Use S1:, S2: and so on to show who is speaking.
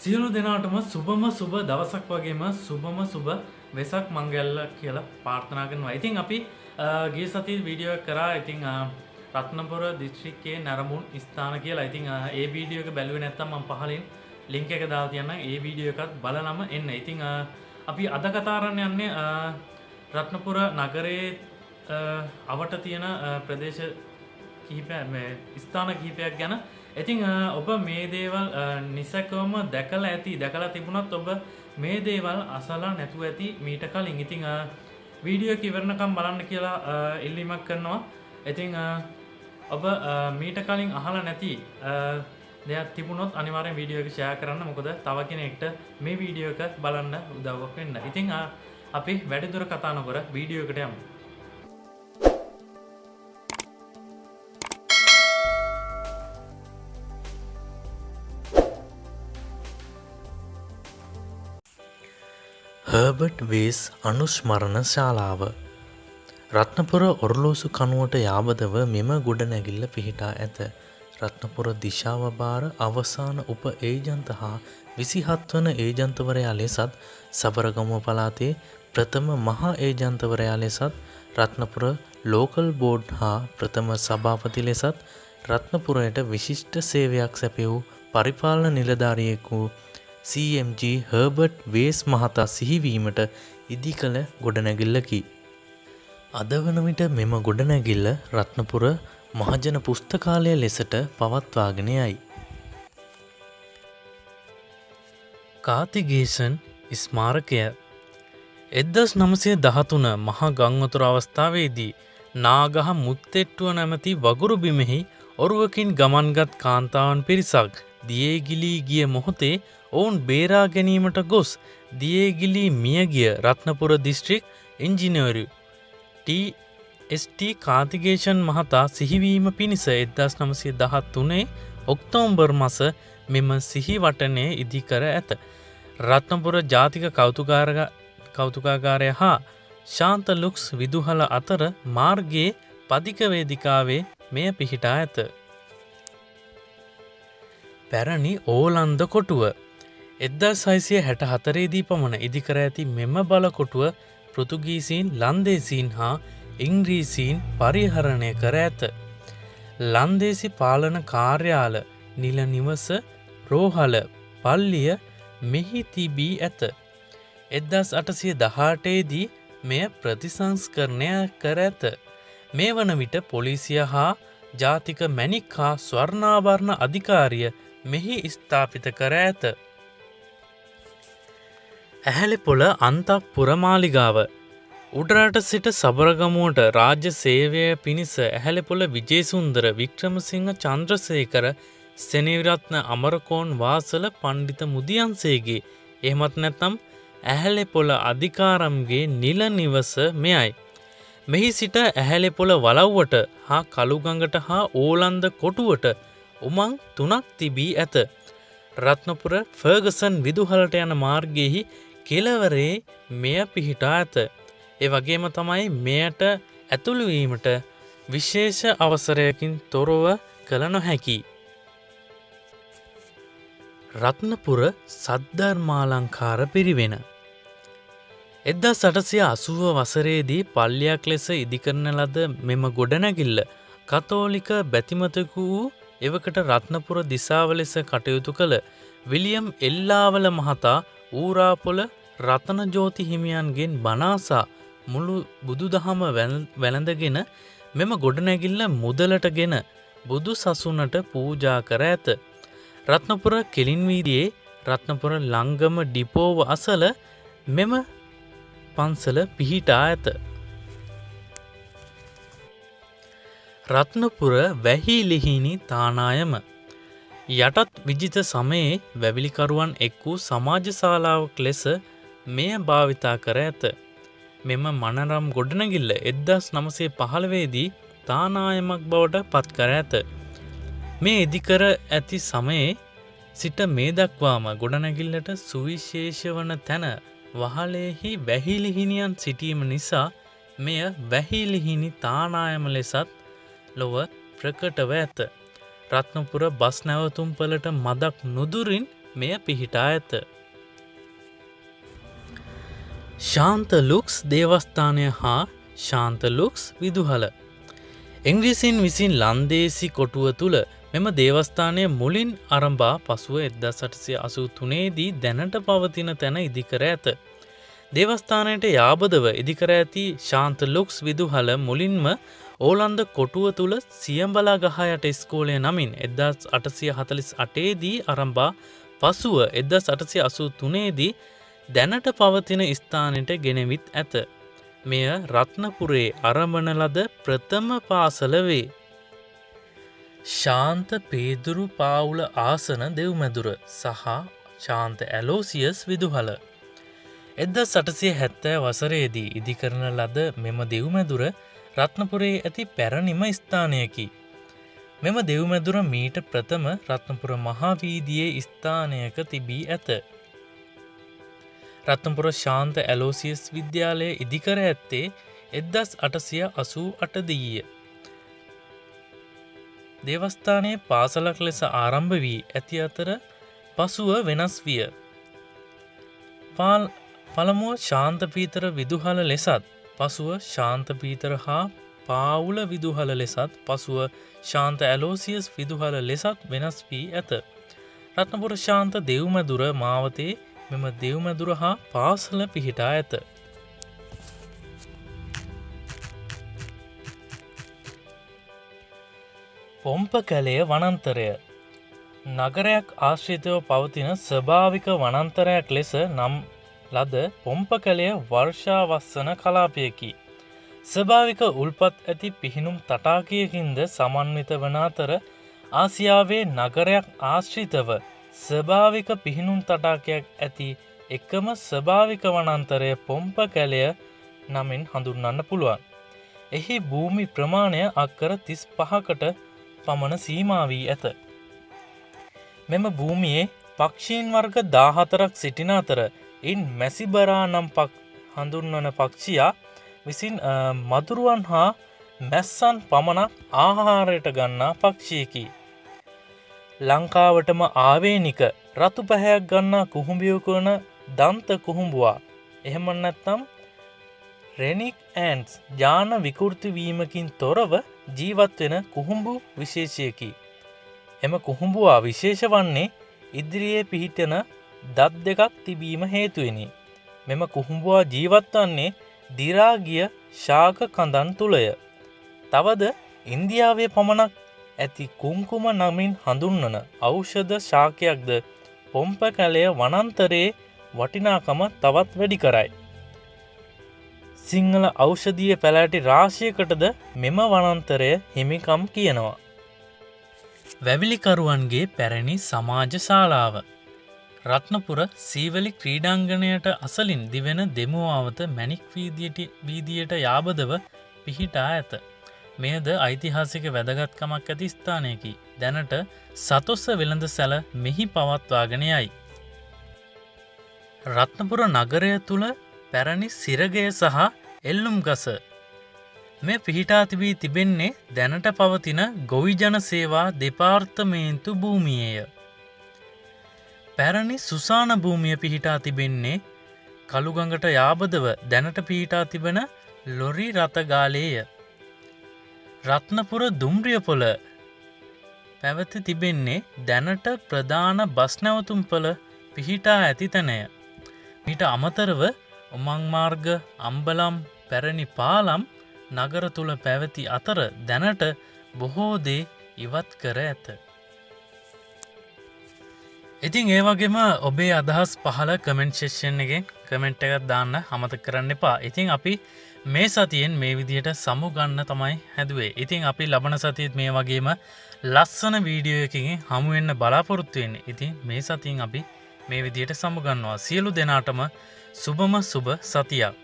S1: සියලු දෙනාටම සුබම සුබ දවසක් වගේම සුබම සුබ වෙසක් මංගල්‍ය කියලා ප්‍රාර්ථනා කරනවා. ඉතින් අපි ගිය සතියේ වීඩියෝ එකක් කරා. ඉතින් රත්නපුර දිස්ත්‍රික්කයේ නැරඹුන් ස්ථාන කියලා. ඉතින් ඒ වීඩියෝ එක බැලුවේ නැත්නම් මම පහලින් ලින්ක් එක දාලා තියන්නම්. ඒ වීඩියෝ එකත් බලලම එන්න. ඉතින් අපි අද කතා කරන්න යන්නේ රත්නපුර නගරයේ අවට තියෙන ප්‍රදේශ කිහිපය මේ ස්ථාන කිහිපයක් ගැන. ඉතින් ඔබ මේ දේවල් නිසකවම දැකලා ඇති, දැකලා තිබුණත් ඔබ මේ දේවල් අසලා නැතුව ඇති මීට කලින්. ඉතින් වීඩියෝ එක ඉවරනකම් බලන්න කියලා ඉල්ලීමක් කරනවා. ඉතින් ඔබ මීට කලින් අහලා නැති දෙයක් තිබුණොත් අනිවාර්යෙන් වීඩියෝ එක ෂෙයා කරන්න. මොකද තව කෙනෙක්ට මේ වීඩියෝ එක බලන්න උදව්වක් වෙන්න. ඉතින් අපි වැඩිදුර කතා නොකර වීඩියෝ එකට යමු.
S2: හර්බට් වේස් අනුස්මරණ ශාලාව රත්නපුර ඔරලෝසු කනුවට යාබදව මෙම ගොඩනැගිල්ල පිහිටා ඇත. රත්නපුර දිශාව භාර අවසාන උප ඒජන්ත හා 27 වන ඒජන්තවරයා ලෙසත් සබරගමුව පළාතේ ප්‍රථම මහා ඒජන්තවරයා ලෙසත් රත්නපුර ලෝකල් බෝඩ් හා ප්‍රථම සභාපති ලෙසත් රත්නපුරයට විශිෂ්ට සේවයක් සැපයූ පරිපාලන නිලධාරියෙකු වූ CMG Herbert වේස් මහතා සිහිවීමට ඉදිකළ ගොඩනැගිල්ලකි. අද වන විට මෙම ගොඩනැගිල්ල රත්නපුර මහජන පුස්තකාලය ලෙසට පවත්වාගෙන යයි.
S1: කාතිගේෂන් ස්මාරකය 1913 මහා ගංවතුර අවස්ථාවේදී නාගහ මුත්තෙට්ටුව නැමැති වගුරු බිමෙහි ඔරුවකින් ගමන්ගත් කාන්තාවන් පිරිසක් දියේ ගිලී ගිය මොහොතේ ඔවුන් බේරා ගැනීමට ගොස් දියේ ගිලී මියගිය රත්නපුර දිස්ත්‍රික් ඉංජිනේරු T.S.T. කාතිගේෂන් මහතා සිහිවීම පිණිස 1913 ඔක්තෝබර් මස මෙම සිහිවටනය ඉදිකර ඇත. රත්නපුර ජාතික කෞතුකාගාරය හා ශාන්ත ලුක්ස් විදුහල අතර මාර්ගයේ පදික වේදිකාවේ මෙය පිහිටා ඇත. පැරණි ඕලන්ද කොටුව 1664 දී පමණ ඉදිකර ඇති මෙම බලකොටුව පෘතුගීසීන්, ලන්දේසීන් හා ඉංග්‍රීසීන් පරිහරණය කර ඇත. ලන්දේසි පාලන කාර්යාල, නිල නිවස, රෝහල, පල්ලිය මෙහි තිබී ඇත. 1818 දී මෙය ප්‍රතිසංස්කරණය කර ඇත. මේ වන විට පොලිසිය හා ජාතික මැණික් හා ස්වර්ණාභරණ අධිකාරිය මෙහි ස්ථාපිත කර ඇත. ඇහැලිපොළ අන්තපුර මාලිගාව උඩරට සිට සබරගමුවට රාජ්‍ය සේවය පිණිස ඇහැලිපොළ විජේසුන්දර වික්‍රමසිංහ චන්ද්‍රසේකර සෙනවිරත්න අමරකෝන් වාසල පණ්ඩිත මුදියන්සේගේ එහෙමත් නැත්නම් ඇහැලිපොළ අධිකාරම්ගේ නිල නිවස මෙයයි. මෙහි සිට ඇහැලිපොළ වලව්වට හා කළුගඟට හා ඕලන්ද කොටුවට උමං තුනක් තිබී ඇත. රත්නපුර ෆර්ගසන් විදුහලට යන මාර්ගයෙහි කෙළවරේ මෙය පිහිටා ඇත. ඒ වගේම තමයි මෙයට ඇතුළු වීමට විශේෂ අවසරයකින් තොරව කළ නොහැකි. රත්නපුර සද්ධර්මාලංකාර පිරිවෙන 1880 වසරේදී පල්ලියක් ලෙස ඉදිකරන ලද මෙම ගොඩනැගිල්ල කතෝලික බැතිමතෙකු වූ එවකට රත්නපුර දිසාව ලෙස කටයුතු කළ විලියම් එල්ලාවල මහතා ඌරාපොළ රතනජෝති හිමියන්ගෙන් බනාසා මුළු බුදුදහම වැළඳගෙන මෙම ගොඩනැගිල්ල මුදලටගෙන බුදු සසුනට පූජා කර ඇත. රත්නපුර කෙලින් වීදියේ රත්නපුර ලංගම ඩිපෝව අසල මෙම පන්සල පිහිටා ඇත. රත්නපුර වැහිලිහිණි තානායම යටත් විජිත සමයේ වැවිලිකරුවන් එක් වූ සමාජ ශාලාවක් ලෙස මෙය භාවිතා කර ඇත. මෙම මනරම් ගොඩනැගිල්ල 1915 දී තානායමක් බවට පත් කර ඇත. මේ ඉදිකර ඇති සමයේ සිට මේ දක්වාම ගොඩනැගිල්ලට සුවිශේෂ වන තැන වහලෙහි වැහිලිහිණියන් සිටීම නිසා මෙය වැහිලිහිණි තානායම ලෙසත් ලොව ප්‍රකටව ඇත. රත්නපුර බස් නැවතුම්පලට මදක් නුදුරින් මෙය පිහිටා ඇත. ශාන්ත ලුක්ස් දේවස්ථානය හා ශාන්ත ලුක්ස් විදුහල. ඉංග්‍රීසීන් විසින් ලන්දේසි කොටුව තුළ මෙම දේවස්ථානය මුලින් අරඹා පසුව 1883 දී දැනට පවතින තැන ඉදිකර ඇත. දේවස්ථානයට යාබදව ඉදිකර ඇති ශාන්ත ලුක්ස් විදුහල මුලින්ම ඕලන්ද කොටුව තුළ සියඹලා ගහ යට ඉස්කෝලය නමින් 1848 දී අරඹා පසුව 1883 දී දැනට පවතින ස්ථානයට ගෙනවිත් ඇත. මෙය රත්නපුරේ අරඹන ලද ප්‍රථම පාසල වේ. ශාන්ත පේදුරු පාවුල ආසන දෙව්මැදුර සහ ශාන්ත ඇලෝසියස් විදුහල. 1870 වසරේදී ඉදිකරන ලද මෙම දෙව්මැදුර රත්නපුරේ ඇති පැරණිම ස්ථානයකි. මෙම දෙව්මැදුර මීට ප්‍රථම රත්නපුර මහා වීදියේ ස්ථානයක තිබී ඇත. රත්නපුර ශාන්ත ඇලෝසියස් විද්‍යාලය ඉදිකර ඇත්තේ 1888 දීය. දේවස්ථානයේ පාසලක් ලෙස ආරම්භ වී ඇති අතර පසුව වෙනස් විය. පළමුව ශාන්ත පීතර විදුහල ලෙසත්, පසුව ශාන්ත පීතර හා පාවුල විදුහල ලෙසත්, පසුව ශාන්ත ඇලෝසියස් විදුහල ලෙසත් වෙනස් වී ඇත. රත්නපුර ශාන්ත දෙව්මැදුර මාවතේ මෙම දෙව්මැදුර හා පාසල පිහිටා ඇත. පොම්පකැලය වනාන්තරය නගරයක් ආශ්‍රිතව පවතින ස්වභාවික වනාන්තරයක් ලෙස නම් ලද පොම්පකැලය වර්ෂාවස්සන කලාපයකි. ස්වභාවික උල්පත් ඇති පිහිනුම් තටාකයකින්ද සමන්විත වන අතර ආසියාවේ නගරයක් ආශ්‍රිතව ස්වභාවික පිහිනුම් තටාකයක් ඇති එකම ස්වභාවික වනාන්තරය පොම්පකැලය නමින් හඳුන්වන්න පුළුවන්. එහි භූමි ප්‍රමාණය අක්කර 35කට පමණ සීමා වී ඇත. මෙම භූමියේ පක්ෂීන් වර්ග 14ක් සිටින අතර ඉන් මැසිබරා නම් හඳුන්වන පක්ෂියා විසින් මදුරුවන් හා මැස්සන් පමණක් ආහාරයට ගන්නා පක්ෂියෙකි. ලංකාවටම ආවේනික රතු පැහැයක් ගන්නා කුහුඹියෙකු වන දන්ත කුහුඹුවා එහෙම නැත්නම් රෙනික් ඇන්ට්ස් ඥාන විකෘති වීමකින් තොරව ජීවත් වෙන කුහුඹු විශේෂයකි. එම කුහුඹුවා විශේෂ වන්නේ ඉදිරියේ පිහිටන දත් දෙකක් තිබීම හේතුවෙනි. මෙම කුහුඹුවා ජීවත් වන්නේ දි รา ගිය ශාක කඳන් තුලය. තවද ඉන්දියාවේ පමණක් ඇති කුංකුම නමින් හඳුන්වන ඖෂධ ශාකයක්ද පොම්පකැලය වනාන්තරයේ වටිනාකම තවත් වැඩි කරයි. සිංහල ඖෂධීය පැලෑටි රාශියකටද මෙම වනාන්තරය හිමිකම් කියනවා. වැවිලිකරුවන්ගේ පැරණි සමාජ ශාලාව රත්නපුර සීවලි ක්‍රීඩාංගණයට අසලින් දිවෙන දෙමුවාවත මැණික් වීදියට යාබදව පිහිටා ඇත. මෙයද ඓතිහාසික වැදගත්කමක් ඇති ස්ථානයකි. දැනට සතොස්ස වෙළඳසැල මෙහි පවත්වාගෙන යයි. රත්නපුර නගරය තුළ පැරණි සිරගය සහ එල්ලුම් ගස මෙය පිහිටා තිබී තිබෙන්නේ දැනට පවතින ගොවිජන සේවා දෙපාර්තමේන්තු භූමියේය. පැරණි සුසාන භූමිය පිහිටා තිබෙන්නේ කළුගඟට යාබදව දැනට පිහිටා තිබෙන ලොරි රථගාලේය. රත්නපුර දුම්රිය පොළ පැවති තිබෙන්නේ දැනට ප්‍රධාන බස් නැවතුම්පළ පිහිටා ඇති තැනය. මීට අමතරව උමං මාර්ග, අම්බලම්, පැරණි පාලම් නගර තුළ පැවති අතර දැනට බොහෝ දේ ඉවත් කර ඇත. ඉතින් ඒ වගේම ඔබේ අදහස් පහළ කමෙන්ට් සෙක්ෂන් එකෙන් කමෙන්ට් එකක් දාන්න අමතක කරන්න එපා. ඉතින් අපි මේ සතියෙන් මේ විදිහට සමු ගන්න තමයි හැදුවේ. ඉතින් අපි ලබන සතියේත් මේ වගේම ලස්සන වීඩියෝ එකකින් හමු වෙන්න බලාපොරොත්තු වෙන්නේ. ඉතින් මේ සතියෙන් අපි මේ විදිහට සමු ගන්නවා. සියලු දෙනාටම සුබම සුබ සතියක්.